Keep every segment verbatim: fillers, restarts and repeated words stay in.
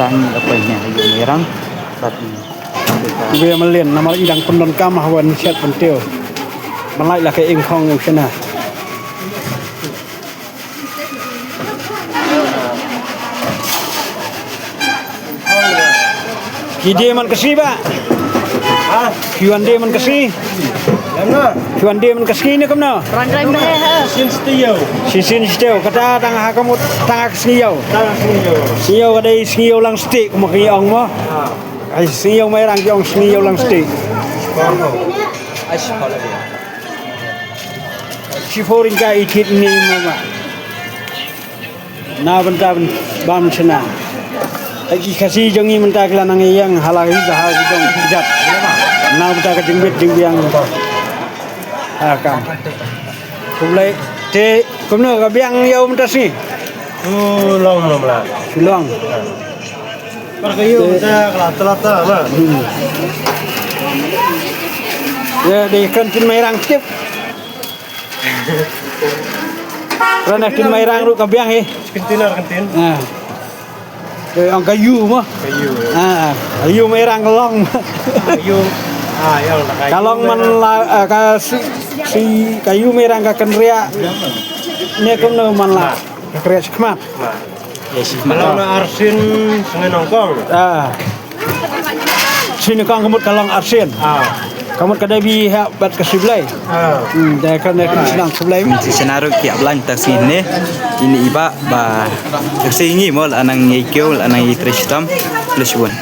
Tang apa ini ayo merang. Tapi Be malin namar i dang pyndonkam ha wan shet pyntiew. Malai la ka ingkhong u shana. Ki die man ka sngi ba. Ha? Ki wan die man ka sngi. Lam na. Ki wan die man ka sngi ne kumno? Ran rai meh ha. Shin stia. Shin shin stia. Kata tang ha ka mut tang ha ka sngi ïew. Tang ha ka sngi ïew. Sngi ïew ka dei sngi ïew lang stia kumba ki ong mo. Ha. Ai sngi ïew Mairang ki ong sngi ïew lang stia. Ai shi phaw la. Shi phaw ryngka i thit ni mo ba. Na bynta bam shna. Ai ki Khasi jong ngi mynta ki la nang ïeng ha la hi ka ha ki jong ki jat. Na bynta ka jingbit jingbiang. Ha ka. Kumlei te kumno ka biang ïew mynta sngi. Shu long mo mla. Shu long. Par ka ïew mynta ka la tla ta ma. Hmm. Ya dei kan tin Mairang tip. Rana kin Mairang ruh ka biang hi. Kentin ar kentin. Ah. Dei ong ka yu mo. Ka yu. Ah, ka yu Mairang ka long. Ka yu. Ah, ïa la ka yu. Ka long man la, ah, ka si, si ka yu Mairang ka kynriah. Ne kumno man la. Ka kynriah shi khmat. Khmat. Ïa shi khmat. Ka long na arsien sngewnyngkong. Ah. Sngewnyngkong ka mut ka long arsien. Ah. Ka mut ka dei bi heh bad ka siblei. Ah. Hmm, dei ka dei ka shnong siblei. Hmm, shi shnong ruh ki ap lain ta sngewne. Ini iba ba ta sngi mo la nang ïa kiew la nang ïa trei shitom. Leshbun.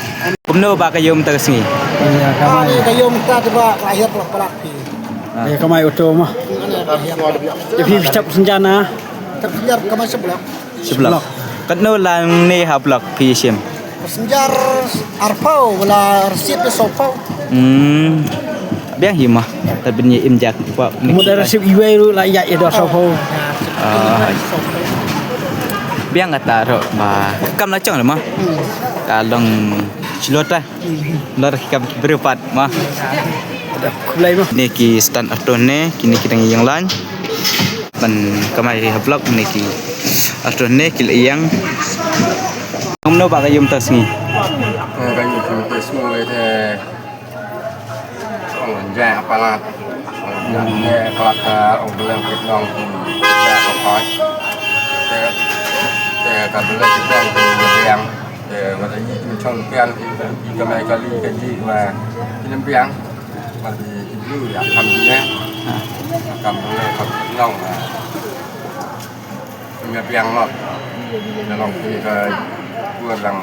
Kumno ba ka ïew mynta ka sngi? Ïa ka mai. Ka ïew mynta te ba ka ïa plak plak phi. Ah. Ïa ka mai auto mo. Ïa phi phi chap senjana. Chap senjana ka mai seblak. Shi blok. Blok. Katno lang ne ha blok phi shim? Passenger arphew wala receipt de sophew. Hmm. Biang hi ma. Tabin ye im jak pa. Mo da receipt iwei ru la ya ye do sophew. Ah. Biang kata ro ma. Kam la chong ma. Hmm. Ka long shlota. Lar ki kam ki briew pat ma. Khublei ma. Ne ki stand auto ne, kine ki dang ïeng lain. Ban kamai ri ha blok ne ki auto ne ki la ïeng. Kumno ba ka ïum ta sngi. Ka ïum ta sngi le te. Ong ja palat. Ne palat ka ong beleng ki dong. Ja ka pat. Te te ka beleng ki dong ki ïeng. Te wada ngi kin chong pian ki, ki kamai kali ka ji wa kin biang. Wada ki blu ya kam ne. Kam ne kam nong. Kin biang lot. Kin long ki ka kurang.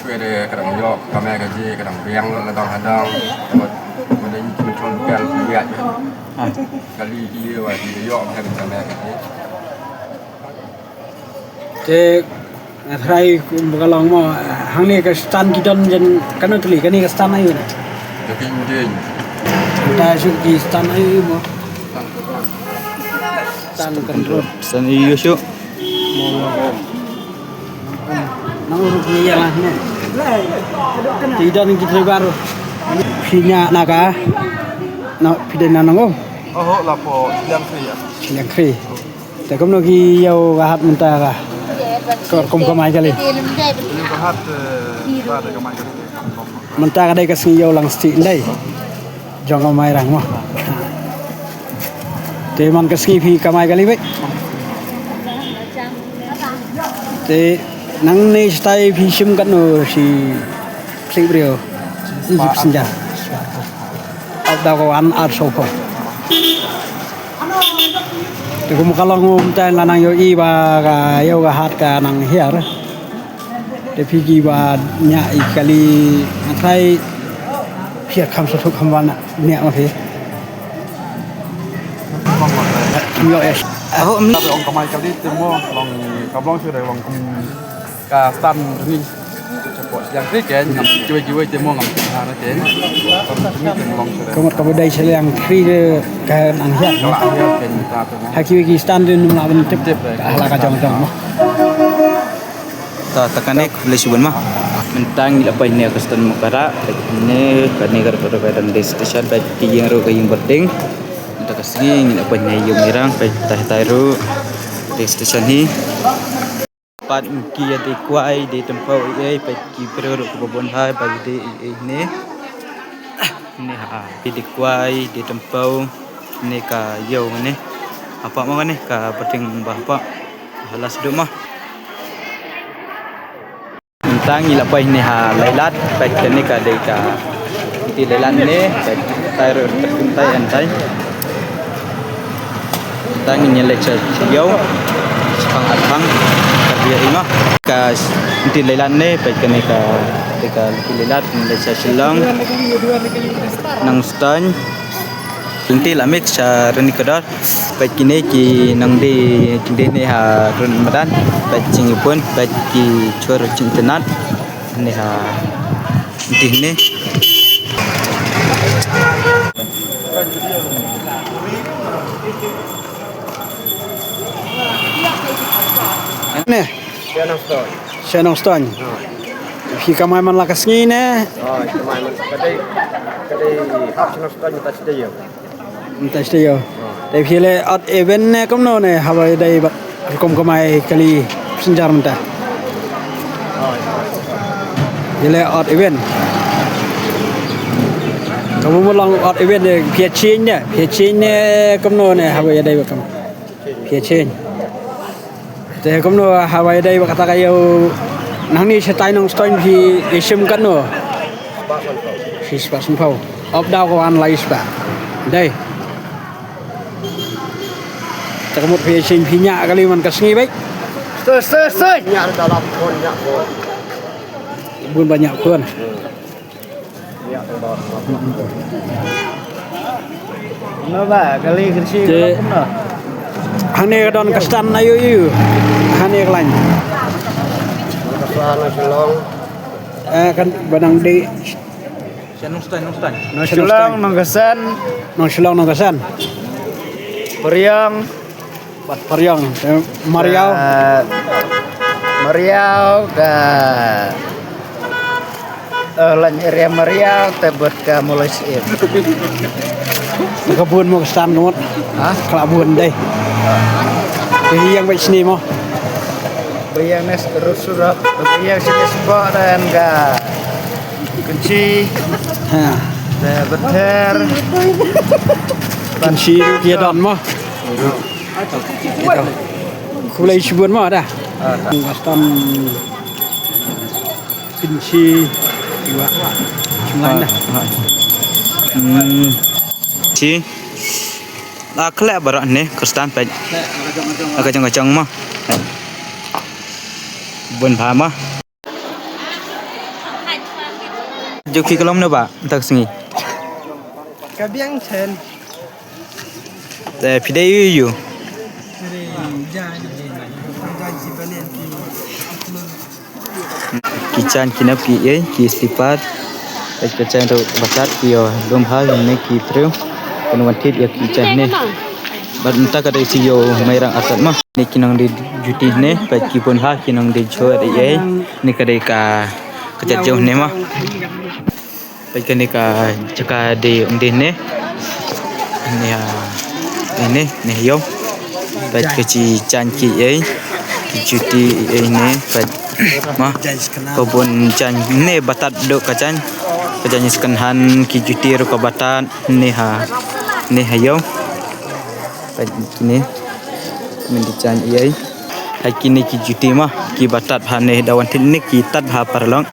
Shwe de kadang yok kamai ka ji kadang biang lot la dong hadang. Wada ngi kin chong pian ki ya. Kali ki wa ki yok kamai ka ji. Te nga tharai kum ba ka long mo hangne ka stand ki don jan kano tli kane ka stand ayu na. Ka king ding. Ta shu ki stand ayu mo. Stand control. Stand ayu shu. Mo mo. Nang uruk ni ya lah mo. Ti don ki tli baru. Phi nya na ka. Na phi de na nang o. Oh la po yang kri ya. Yang kri. Te kumno ki ïew ka hat mynta ka. Ka kum kamai kali. Ïew ka hat, eh, ba da kamai kali. Mynta ka dei ka sngi ïew lang sti ndai. Jong ka Mairang mo. Te man ka sngi phi kamai kali beit. Te nangne shatai phi shim katno shi psi briew. Ijip senja. Ap da ko an ar sophew. Te kum ka long um te la nang ïohi ba ka ïew ka hat ka nang hiar. Te phi ki ba nya i kali nga tharai phi kham sa thuk kham wan nya ma phi. Ym ïoh eh. Aho mi. Ong kamai kali te mo long ka blong shu dei long kum ka stand ni. Chapo siang kri ken ngam kiwei kiwei te mo ngam ki ha na ken. Kam ni te mo long shu dei. Ka mut ka budai siang kri de ka nang hiat. Ka nang hiat ken ta te mo. Ha kiwei ki stand de num la ban tip. Tip de. Ka hala ka jong jong mo. Ta ta kane khublei shibun ma. Mynta ngi la poi ne ka stand Mukara, ne kane ka ka dang destination ba ki ïeng ruh ka ïeng berding. Mynta ka sngi ngi la poi ne ïeng Mairang ba tai tai ruh destination hi. Ki ïa dei kwai, dei tympew ei ei, peit ki briew ruh kiba bun bha ba ïa dei ei ei ne. Ne ha, ki dei kwai, dei tympew, ne ka ïew ne. Hapoh ma kane ka pyrthei ba hapoh. Hala sduk ma. Mynta ngi la poi ne ha Lailat, peit kane ka dei ka. Te Lailat ne, peit tai ruh, peit tai an tai. Tang ngi leit sha ïew, sha pang ar pang, ka bia i ma. Ka nti Lailat ne, peit kane ka, te ka nti Lailat, ngi leit sha Shillong, Nongstoiñ. Nti la mih sha Ranikor, peit kine ki nongdie, ki dei ne ha Run Madan, peit jingïapun, peit ki jhur jingïatynnad, ne ha, nti ne. Ne. Sha Nongstoiñ. Sha Nongstoiñ. Ha. Phi kamai man la ka sngi ne? Oh, kamai man ka dei, ka dei hap sha Nongstoiñ mynta sdei ïew. Mynta sdei ïew. Ha. Te phi leh odd even ne kumno ne haba dei bad rukom kamai kali passenger mynta? Phi leh odd even. Kabu mo long odd even ne phi change ne, phi change ne kumno ne haba ïa dei bad kam. Phi change. Te kumno haba ïa dei bad kata ka ïew nangne shatai Nongstoiñ phi ïa shim katno? Shispah sanphew. Up down ka wan lai spah. Dei. Te ka mut phi ïa shim phi ñiah kali man ka sngi beit. Stoi, stoi, stoi. Ñiah da lap khun, ñiah khun. Bun ba ñiah khun. No ba, kali kyrshi. Te, kumno? Hangne ka don ka stand aïu aïu. Hangne ka lain. Nongksan, Nongshillong. Eh, kan ba nang di. Sha Nongstoiñ, Nongstoiñ. Nongshillong, Nongksan. Nongshillong, Nongksan. Mariang. Bad Mariang, eh, Mariaw. Ka Mariaw ka, eh, lain area Mariaw te bad ka Mawlai Syiem. Ka bun mo ka stand ka mut. Ha? Ka la bun dei. Te ïeng bad sini mo. Ïeng nes terus sudah. Ïeng sini spot dan ka kunci. Ha. Te beter. Kunci ki don mo. Ito. Khublei shibun mo da. Ah, da. Bastan pinshi iwa. Shimlain da. Ah, ah. Hmm. Shi. Ah, khleh baroh ne, Kristan peit. Ka jong ka jong mo. Bun bha mo. Ju ki klom ne ba, tak sngi. Ka biang chen. Te phi dei ïu ïu. Ki jaiñ ki nap ki ei, ki slipper. Peit ka jaiñ ruh batat ki ïoh lum ha ne ki briew. Kan wan thied ïa ki jaiñ ne. Bad mynta ka dei shi ïoh Mairang artat ma. Ne ki nongdie juti ne, peit ki bun ha ki nongdie jhur ei ei. Ne ka dei ka, ka jait jong ne ma. Peit kane ka jaka dei ym dei ne. Ne ha. Ne, ne ïoh. Peit ka jaiñ ki ei. Ki juti ei ne. Peit ma. Ka bun jaiñ ne batat dei ka jaiñ. Ka jaiñ second hand ki juti ruh ka batat ne ha. Ne ha ïoh. Peit kine. Mynta jaiñ ei. Hai kine ki juti ma. Ki batat ha ne da wan thied ne ki tat ha paralok.